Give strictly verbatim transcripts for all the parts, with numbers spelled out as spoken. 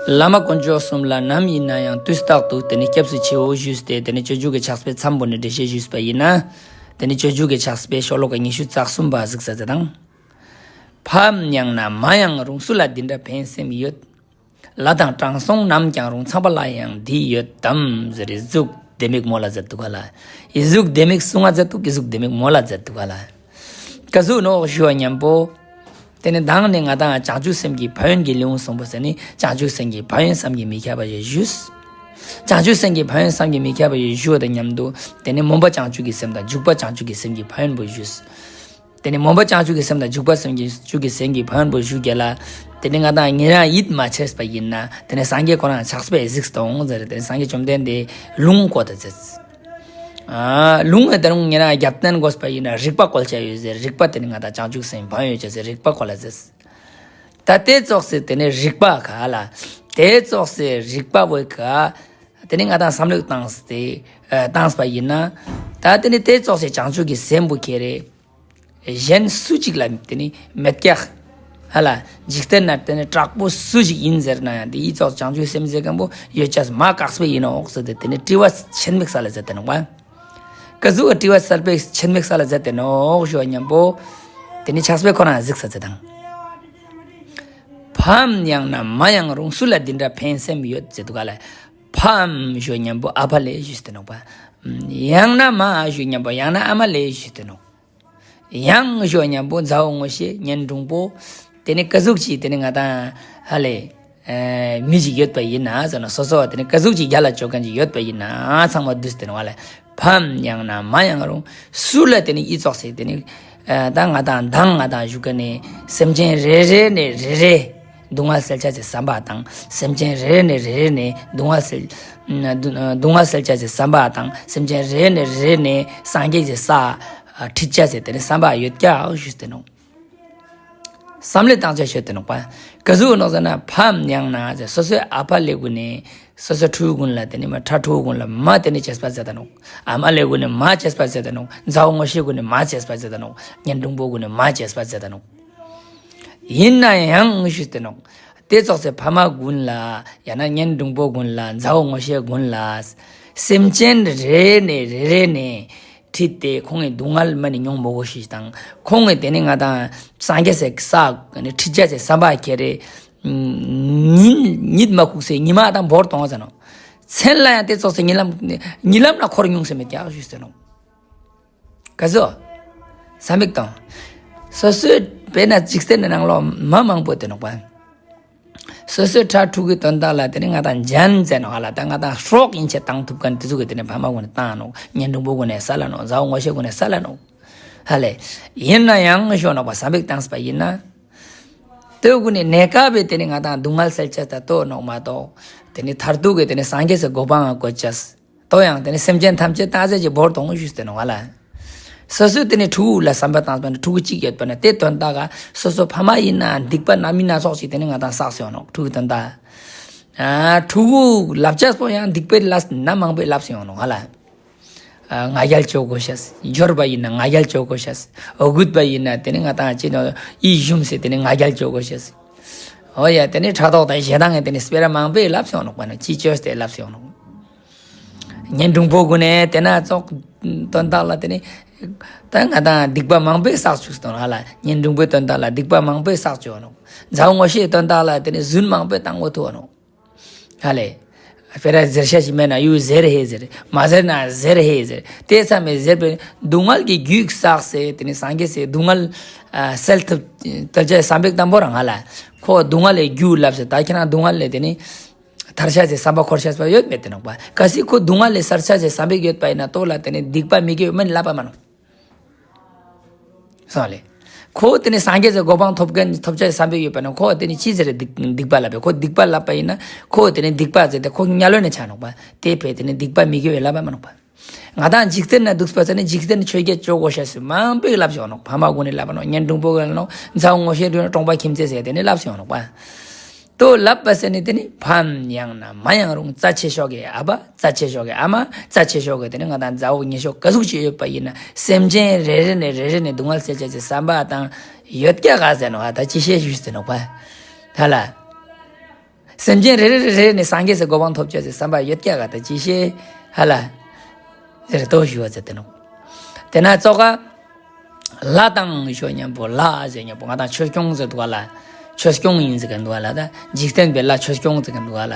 བླ་མ་དཀོན་མཆོག་གསུམ་ལ་ནམ་ཡིན་ན་ཡང་དུས་རྟག་ཏུ་དེ་ནི་སྐྱབས་སུ་མཆིའོ་ཞུས་ཏེ། དེ་ནི་སྤྱོད་འཇུག་གི་ཕྱག་དཔེ་མཚམས་པོ་ནས་འགྲེལ་བཤད་ཞུས་པ་ཡིན་ན། དེ་ནི་སྤྱོད་འཇུག་གི་ཕྱག་དཔེ་ཤོ་ལོ་ཀ་ཉི་ཤུ་རྩ་གསུམ་པ་གཟིགས་ས་ཚེ་དང་། ཕའམ་ཡང་ན་མ་ཡང་རུང་། སུ་ལ་འདི་འདྲ་ཕན་སེམས་ཡོད། ལྷ་དང་དྲང་སྲོང་རྣམས་ཀྱང་རུང་། ཚངས་པ་ལ་ཡང་འདི་ཡོད་དམ། ཟེར་རེ་གཟུགས་ལྡེ་མིག་མོལ་ལ་མཛད་འདུག་ག་ལེ། ཨི་གཟུགས་ལྡེ་མིག་གསུང་ང་མཛད་འདུག་ཨི་གཟུགས་ལྡེ་མིག་མོལ་ལ་མཛད་འདུག་ག་ལེ། ཀ་ཟུག་ནོག་ཞུ་བ་མཉམ་པོ། དེ་ནི་མདང་ནི་ང་དང་བྱང་ཆུབ་སེམས་ཀྱི་ཕན་ཡོན་གྱི་ལེའུ་གསུངས་པ་ཟེར་ནི། བྱང་ཆུབ་སེམས་ཀྱི་ཕན་ཡོན་བསམ་གྱིས་མི་ཁྱབ་པ་ཞིག་ཞུས། བྱང་ཆུབ་སེམས་ཀྱི་ཕན་ཡོན་བསམ་གྱིས་མི་ཁྱབ་པ་ཞིག་ཞུ་བ་དང་མཉམ་དུ། དེ་ནི་སྨོན་པ་བྱང་ཆུབ་ཀྱི་སེམས་དང་འཇུག་པ་བྱང་ཆུབ་ཀྱི་སེམས་ཀྱི་ཕན་ཡོན་པོ་ཞུས། དེ་ནི་སྨོན་པ་བྱང་ཆུབ་ཀྱི་སེམས་དང་འཇུག་པ་བྱང་ཆུབ་ཀྱི་སེམས་ཀྱི་ཕན་ཡོན་པོ་ཞུ་རྒྱུ་ལ། དེ་ནི་ང་དང་ཉེ་རང་ཡིད་མ་ཆེས་པ་ཡིན་ན། དེ་ནི་སངས་རྒྱས་ཁོ་རང་ཕྱག་དཔེ་གཟིགས་སྟོང་ཟེར། དེ་ནི་སངས་རྒྱས་བཅོམ་ལྡན་འདས་ལུང་བཀོད་ད་ཟེར། ཨ། ལུང་ངི་དེ་རུང་ཉེ་རང་རྒྱབ་རྟེན་དགོས་པ་ཡིན་ན་རིགས་པ་བཀོལ་བྱ་ཡོད་ཟེར། རིགས་པ་དེ་ནི་ང་དང་བྱང་ཆུབ་སེམས་ཕན་ཡོད་བྱ་ཟེར། རིགས་པ་བཀོལ་ལ་ཟེར། ད་དེ་ཙོགས་སེ་དེ་ནི་རིགས་པ་ག་ལེ། དེ་ཙོགས་སེ་རིགས་པ་བོའི་ཀ་དེ་ནི་ང་དང་བསམ་བློ་བཏང་སྟེ་ཨ་བཏང་པ་ཡིན་ན། ད་དེ་ནི་དེ་ཙོགས་སེ་བྱང་ཆུབ་ཀྱི་སེམས་པོ་ཁྱེར་རེ། གཞན་སུ་ཅིག་ལ་དེ་ནི་མེད་ཀྱག་ཧ་ལེ། འཇིག་རྟེན་ན་དེ་ནི་དྲག་པོ་སུ་ཞིག་ཡིན་ཟེར་ན་ཡང་དེ་ཨི་ཙོགས་བྱང་ཆུབ་སེམས་ཟེར་མཁན་པོ་ཡོད་ཅེས་མ་དཀགས་པོ་ཡིན་ནོག་ཟེར་ཏེ་དེ་ནི་དྲི་བ་ཆེན་མིག་ས་ལ་ཟེར་ཏེ་ནོག་པ། ཀ་ཟུག་གི་དྲི་བ་གསར་པའི་ཆེན་མིག་ས་ལ་ཟེར་ཏེ་ནོག་ཞུ་བ་མཉམ་པོ། དེ་ནི་ཕྱག་དཔེ་ཁོ་རང་གཟིགས་ས་ཚེ་དང་། ཕའམ་ཡང་ན་མ་ཡང་རུང་། སུ་ལ་འདི་འདྲ་ཕན་སེམས་ཡོད་ཟེར་འདུག་ག་ལེ། ཕའམ་ཞུ་བ་མཉམ་པོ་ཨ་ཕ་ལེ་ཞུས་ཏེ་ནོག་པ། ཡང་ན་མ་ཞུ་བ་མཉམ་པོ་ཡང་ན་ཨ་མ་ལེ་ཞུས་ཏེ་ནོག་ཡང་ཞུ་བ་མཉམ་པོ་མཛའ་བོ་ངོ་ཤེས་གཉེན་དྲུང་པོ། དེ་ནི་ཀ་ཟུག་ཅིག་དེ་ནི་ང་དང་ཧ་ལེ། ཨེ་མི་ཞིག་ཡོད་པ་ཡིན་ན་ཟེར་ན་སོ་སོ་དེ་ནི་ཀ་ཟུག་ཅིག་རྒྱལ་ལ་ཅོ་མཁན་ཅིག་ཡོད་པ་ཡིན་ན་ཚང་མ་བསྡུས་ཏེ་ནོག་ཧ་ལེ། ཕའམ་ཡང་ན་མ་ཡང་རུང་། སུ་ལ་དེ་ནི་ཨི་ཙོགས་སེ་དེ་ནི་ཨ་ད་ང་དང་མདང་ང་དང་ཞུ་མཁན་ནི་སེམས་ཅན་རེ་རེ་ནས་རེ་རེ། སྡུག་བསྔལ་སེལ་བྱ་ཅེས་བསམ་པ་དང་། སེམས་ཅན་རེ་རེ་ནས་རེ་རེ་ནས་སྡུག་བསྔལ་སེལ། སྡུག་སྡུག་བསྔལ་སེལ་བྱ་ཅེས་བསམ་པ་དང་། སེམས་ཅན་རེ་རེ་ནས་རེ་རེ་ནས་སངས་རྒྱས་ཀྱི་ས་ཁྲིད་བྱ་ཅེས་དེ་ནི་བསམ་པ་ཡོད་ཀྱག་ཞུས་ཏེ་ནོག་བསམ་བློ་བཏང་བྱ་ཞུས་ཏེ་ནོག་པ། ཀ་ཟུག་ནོག་ཟེར་ན་ཕའམ་ཡང་ན་ཟེར་སོ་སོའི་ཨ་ཕ་ལེ་གུན་ནས་སོ་སོའི་ཕྲུ་གུ་གུན་ལ་དེ་ནི་མ་ཕྲུ་གུ་གུན་ལ་མ་དེ་ནི་བྱས་པ་ཟེར་ཏེ་ནོག་ཨ་མ་ལེ་གུན་ནས་མ་བྱས་པ་ཟེར་ཏེ་ནོག་མཛའ་བོ་ངོ་ཤེས་གུན་ནས་མ་བྱས་པ་ཟེར་ཏེ་ནོག་གཉེན་དྲུང་པོ་གུན་ནས་མ་བྱས་པ་ཟེར་ཏེ་ནོག་ཡིན་ན་ཡང་ཞུས་ཏེ་ནོག་དེ་ཙོགས་སེ་ཕ་མ་གུན་ལ་ཡང་ན་གཉེན་དྲུང་པོ་གུན་ལ་མཛའ་བོ་ངོ་ཤེས་གུན་ལ་སེམས་ཅན་རེ་ནས་རེ་རེ་ནས་ཁྲིད་དེ་ཁོང་གི་སྡུག་བསྔལ་མ་ནི་མྱོང་མི་དགོས་ཤེས་དང་། ཁོང་གི་དེ་ནི་ང་དང་སངས་རྒྱས་སི་ས་ཁྲིད་བྱ་ཅེས་བསམ་པ་ཁྱེར་རེ། ཉིན་ཉིད་མ་ཁུག་སེ་ཉི་མ་དང་བོར་གཏོང་ཟེར་ནོག་མཚན་ལ་ཡང་དེ་ཙོགས་སེ་ཉི་ལམ་ཉི་ལམ་ན་འཁོར་མྱོང་སེ་མེད་ཀྱག་ཞུས་ཏེ་ནོག་ཀ་ཟུག་བསམ་མིག་དང་། སོ་སོའི་དཔེར་ན་འཇིག་རྟེན་ནི་ནང་ལོགས་མ་མང་པོ་དེ་ནོག་པ། སོ་སོའི་ཕྲུ་གུ་གི་དོན་དག་ལ་དེ་ནི་ང་དང་འཇན་ཟེར་ནོག་ཧ་ལེ། ད་ང་དང་སྲོག་ཡན་ཆད་བཏང་ཐུབ་མཁན་དེ་ཙོགས་སི་དེ་ནི་ཕ་མ་གུན་ནས་བཏང་ནོག་གཉེན་དྲུང་པོ་གུན་ནས་སལ་ལ་ནོག་མཛའ་བོ་ངོ་ཤེས་གུན་ནས་སལ་ལ་ནོག་ཧ་ལེ། ཡིན་ན་ཡང་ཞུ་ནོག་པ་བསམ་མིག་བཏང་པ་ཡིན་ན། དེ་གུན་ནི་གནས་སྐབས་པའི་དེ་ནི་ང་དང་སྡུག་བསྔལ་སེལ་བྱ་ད་ལྟོ་ནོག་མ་གཏོགས། དེ་ནི་མཐར་ཐུག་གི་དེ་ནི་སངས་རྒྱས་སི་གོ་འཕང་ང་བཀོད་བྱ། ཏོ་ཡང་དེ་ནི་སེམས་ཅན་ཐམས་ཅད་བཏང་ཟེར་གྱི་བོར་གཏོང་ཞུས་ཏེ་ནོག་ཧ་ལེ། སོ་སོའི་དེ་ནི་ཕྲུ་གུ་ལ་བསམ་པ་བཏང་པ་ན་ཕྲུ་གུ་གཅིག་ཡོད་པ་ན་དེ་དོན་དག་ག་སོ་སོ་ཕ་མ་ཡིན་ན་སྡིག་པ་ན་མི་སྣ་ཚོགས་ཤིག་དེ་ནི་ང་དང་བསགས་སེ་ཡོང་ནོག་ཕྲུ་གུ་དོན་དག་ཨ་ཕྲུ་གུ་ལབ་བྱ་སོ་ཡང་སྡིག་པའི་ལས་སྣ་མང་པོ་ལབ་སེ་ཡོང་ནོག་ཧ་ལེ། ཨ་ང་རྒྱལ་ཅོ་དགོས་ཤེས། འབྱོར་པ་ཡིན་ན་ང་རྒྱལ་ཅོ་དགོས་ཤེས། འོ་རྒུད་པ་ཡིན་ན་དེ་ནི་ང་དང་ཅི་ནོག་ཡིད་ཞུམ་སེ་དེ་ནི་ང་རྒྱལ་ཅོ་དགོས་ཤེས། འོ་ཡ་དེ་ནི་ཕྲག་དོག་དང་ཞེ་སྡང་ངི་དེ་ནི་སྤེ་ར་མང་པོ་ལབ་སེ་ཡོང་ནོག་པ་ན་ཅི་ཅོས་ཏེ་ལབ་སེ་ཡོང་ནོག་གཉེན་དྲུང་པོ་གུན་ནས་དེ་ན་ཙོགས་དོན་དག་ལ་དེ་ནི་ད་ང་དང་སྡིག་པ་མང་པོ་བསགས་བཅུག་སྟོན་ཧ་ལེ། གཉེན་དྲུང་པོའི་དོན་དག་ལ་སྡིག་པ་མང་པོ་བསགས་བཅུག་ནོག་མཛའ་བོ་ངོ་ཤེས་དོན་དག་ལ་དེ་ནི་རྫུན་མང་པོ་བཏང་དགོས་ཐུག་ནོག་ཧ་ལེ། སྤེ་ར་ཟེར་ཤེས་ཤིག་མེད་ན་ཡུ་ཟེར་ཧེ་ཟེར། མ་ཟེར་ན་ཟེར་ཧེ་ཟེར། དེ་ཚང་མས་ཟེར་པའི་སྡུག་བསྔལ་གྱི་རྒྱུ་བསགས་སེ་དེ་ནི་སངས་རྒྱས་སི་སྡུག་བསྔལ་ཨ་སེལ་ཐུབ་ཐུབ་བྱ་བསམ་པའི་དང་པོ་རང་ཧ་ལེ། ཁོ་སྡུག་བསྔལ་ལས་རྒྱུ་ལབ་སེ་ད་ཁྱེད་རང་སྡུག་བསྔལ་ལས་དེ་ནི། ཐར་ཤེས་སི་བསམ་པ་འཁོར་ཤེས་པ་ཡོད་མེད་དེ་ནོག་པ། གལ་སྲིད་ཁོ་སྡུག་བསྔལ་ལས་ཐར་ཤེས་སི་བསམ་པ་ཡོད་པ་ཡིན་ན་ཏོ་ལ་དེ་ནི་སྡིག་པ་མི་དགེ་བ་མ་ནི་ལབ་པ་མ་ནོག་སོང་ལེ། ཁོ་དེ་ནི་སངས་རྒྱས་སི་གོ་འཕང་ཐོབ་མཁན་ཐོབ་ཤེས་སི་བསམ་པ་ཡོད་པ་ན་ཁོ་དེ་ནི་ཅི་ཟེར་སྡིག་སྡིག་པ་ལབ་པས། ཁོ་སྡིག་པ་ལབ་པ་ཡིན་ན་ཁོ་དེ་ནི་སྡིག་པ་ཟེར་ཏེ་ཁོ་དམྱལ་བ་ནི་ཆ་ནོག་པ། དེ་ཕི་དེ་ནི་སྡིག་པ་མི་དགེ་བ་ལབ་པ་མ་ནོག་པ། ང་དང་འཇིག་རྟེན་ན་འདུག་པ་ས་ནི་འཇིག་རྟེན་ཆོས་བརྒྱད་ཅོ་དགོས་ཤེས་སི་མང་པོ་ལབ་སེ་ཡོང་ནོག་ཕ་མ་གུན་ནས་ལབ་ནོག་གཉེན་དྲུང་པོ་གུན་ནོག་མཛའ་བོ་ངོ་ཤེས་གུན་ནོག་གྲོང་པ་ཁྱིམ་མཚེས་ཟེར་དེ་ནི་ལབ་སེ་ཡོང་ནོག་པ། ཏོ་ལབ་པ་ས་ནི་དེ་ནི་ཕའམ་ཡང་ན་མ་ཡང་རུང་། རྩ་ཆེ་ཤོས་ཀྱི་ཨ་ཕ། རྩ་ཆེ་ཤོས་ཀྱི་ཨ་མ། རྩ་ཆེ་ཤོས་ཀྱི་དེ་ནི་ང་དང་མཛའ་བོ་ཉེ་ཤོས་ག་ཟུག་ཅིག་ཡོད་པ་ཡིན་ན་སེམས་ཅན་རེ་རེ་ནས་རེ་རེ་ནས་སྡུག་བསྔལ་སེལ་བྱ་ཅེས་སི་བསམ་པ་དང་ཡོད་ཀྱག་ག་ཟེར་ནོག་ཨ་ད་ཅི་ཤེས་ཞུས་ཏེ་ནོག་པ། ཧ་ལེ། སེམས་ཅན་རེ་རེ་རེ་རེ་ནས་སངས་རྒྱས་སི་གོ་འཕང་ཐོབ་ཅེས་སི་བསམ་པ་ཡོད་ཀྱག་ག་ད་ཅི་ཤེས་ཧ་ལ། ཟེར་ཏེ་ཞུ་བ་ཟེར་ཏེ་ནོག། དེ་ན་ཙོགས་ཀ་ལྷ་དང་ཞུ་ཉམ་པོ་ལྷ་ཟེར་ཉམ་པོ་ང་དང་ཆོས་སྐྱོང་ཟེར་འདུག་ག་ལ། ཆོས་སྐྱོང་ཡིན་ཟེར་གི་འདུག་ག་ལ། ད་འཇིག་རྟེན་པའི་ལྷ་ཆོས་སྐྱོང་ཟེར་གི་འདུག་ག་ལ།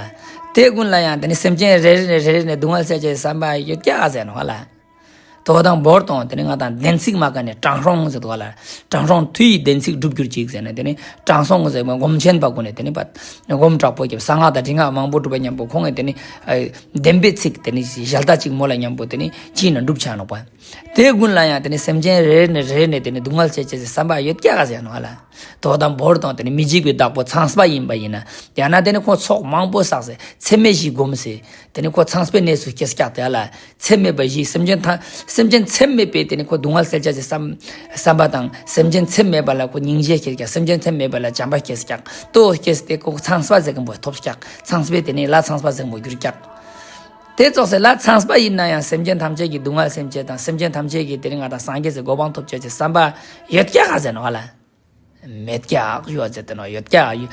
དེ་ཀུན་ལ་ཡང་དེ་ནི་སེམས་ཅན་རེ་རེ་ནས་རེ་རེ་ནས་སྡུག་བསྔལ་སེལ་ཅེས་སི་བསམ་པ་ཡོད་ཀྱག་ག་ཟེར་ནོག་ཧ་ལ། དོ་དང་བོར་དང་དེ་ནི་ང་དང་བདེན་ཚིག་མ་ཀ་ནས་དྲང་སྲོང་ཟེར་འདུག་ག་ལ། དྲང་སྲོང་མཐུ་ཡིས་བདེན་ཚིག་སྒྲུབ་གྱུར་ཅིག་ཟེར་ནས་དེ་ནི་དྲང་སྲོང་ཟེར་བ་སྒོམ་ཆེན་པ་ཀུན་ནས་དེ་ནི་པ་སྒོམ་དྲག་པོ་སྐྱབས་གསང་སྔགས་དང་རིག་སྔགས་མང་པོ་སྒྲུབ་པ་ཉམ་པོ་ཁོང་གིས་དེ་ནི་བདེན་པའི་ཚིག་དེ་ནི་ཞལ་ཏ་ཅིག་མོལ་ལ་ཉམ་པོ་དེ་ནི་ཅི་ན་འགྲུབ་ཆ་ནོག་པ། དེ་ཀུན་ལ་ཡང་དེ་ནི་སེམས་ཅན་རེ་རེ་ནས་རེ་རེ་ནས་དེ་ནི་སྡུག་བསྔལ་སེལ་ཅེས་སི་བསམ་པ་ཡོད་ཀྱག་ག་ཟེར་ནོག་ཧ་ལ། དོ་དང་བོར་དང་དེ་ནི་མི་འཇིགས་པའི་བདག་པོ་ཚངས་པ་ཡིན་པ་ཡིན་ན། ཡང་ན་དེ་ནི་ཁོ་ཚོགས་མང་པོ་བསགས་སེ་ཚད་མེད་བཞི་བསྒོམས་སེ་དེ་ནི་ཁོ་ཚངས་པའི་གནས་སུ་སྐྱེས་ཀྱག་དེ་ལ། ཚད་མེད་པ་བཞི་སེམས་ཅན་ཐ་སེམས་ཅན་ཚད་མེད་པའི་དེ་ནི་ཁོ་སྡུག་བསྔལ་སེལ་ཅེས་སི་བསམ་བསམ་པ་དང་སེམས་ཅན་ཚད་མེད་པ་ལ་ཁོ་སྙིང་རྗེ་སྐྱེས་ཀྱག། སེམས་ཅན་ཚད་མེད་པ་ལ་བྱམས་པ་སྐྱེས་ཀྱག། དོ་སྐྱེས་ཏེ་ཁོ་ཚངས་པ་ཟེར་མཁན་པོ་ཐོབ་ཀྱག། ཚངས་པའི་དེ་ནི་ལྷ་ཚངས་པ་ཟེར་མཁན་པོ་གྱུར་ཀྱག། དེ་ཙོགས་སེ་ལྷ་ཚངས་པ་ཡིན་ན་ཡང་སེམས་ཅན་ཐམས་ཅད་ཀྱི་སྡུག་བསྔལ་སེལ་ཅེས་དང་སེམས་ཅན་ཐམས་ཅད་ཀྱི་དེ་རིང་ང་དང་སངས་རྒྱས་སི་གོ་འཕང་ཐོབ་ཅེས་སི་བསམ་པ་ཡོད་ཀྱག་ག་ཟེར་ནོག་ཧ་ལ། མེད་ཀྱག་ཞུ་བ་ཟེར་ཏེ་ནོག། ཡོད་ཀྱག་ཡོད།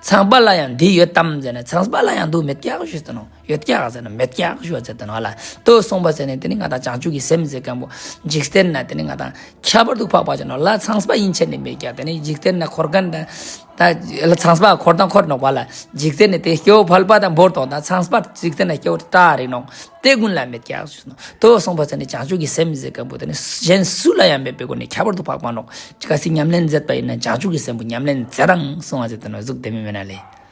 ཚངས་པ་ལ་ཡང་འདི་ཡོད་དམ་ཟེར་ན་ཚངས་པ་ལ་ཡང་འདུག་མེད་ཀྱག་ཞུ་ཟེར་ཏེ་ནོག། ཡོད་ཀྱག་ཟེར་ན་མེད་ཀྱག་ཞུ་བ་ཟེར་ཏེ་ནོག་ཧ་ལ། དོ་གསུངས་པ་ཟེར་ནས་དེ་ནི་ང་དང་བྱང་ཆུབ་ཀྱི་སེམས་ཟེར་མཁན་པོ་འཇིག་རྟེན་ན་དེ་ནི་ང་དང་ཁྱད་པར་དུ་འཕགས་པ་ཅན་ནོག་ལ། ཚངས་པ་ཡིན་ཆེན་ནི་མེད་ཀྱག། དེ་ནི་འཇིག་རྟེན་ན་འཁོར་མཁན་དང་ད་ལ་ཚངས་པ་འཁོར་དང་འཁོར་ནོག་པ་ལ། འཇིག་རྟེན་ནི་དེ་སྐྱེ་བོ་ཕལ་པ་དང་བོར་དང་ད་ཚངས་པ་འཇིག་རྟེན་ན་སྐྱེ་བོ་ཏ་རིག་ནོག། དེ་ཀུན་ལ་མེད་ཀྱག་ཞུ་ནོག། དོ་གསུངས་པ་ཟེར་ནས་བྱང་ཆུབ་ཀྱི་སེམས་ཟེར་མཁན་པོ་དེ་ནི་གཞན་སུ་ལ་ཡང་མེད་པའི་སྒོ་ནས་ཁྱད་པར་དུ་འཕགས་པ་ནོག། གལ་སྲིད་ཉམས་ལེན་མཛད་པ་ཡིན་ན་བྱང་ཆུབ་ཀྱི་སེམས་པོ་ཉམས་ལེན་མཛད་རང་གསུངས་པ་ཟེར་ཏེ་ནོག། གཟུགས་དེ་མི་མེད་ན་ལས།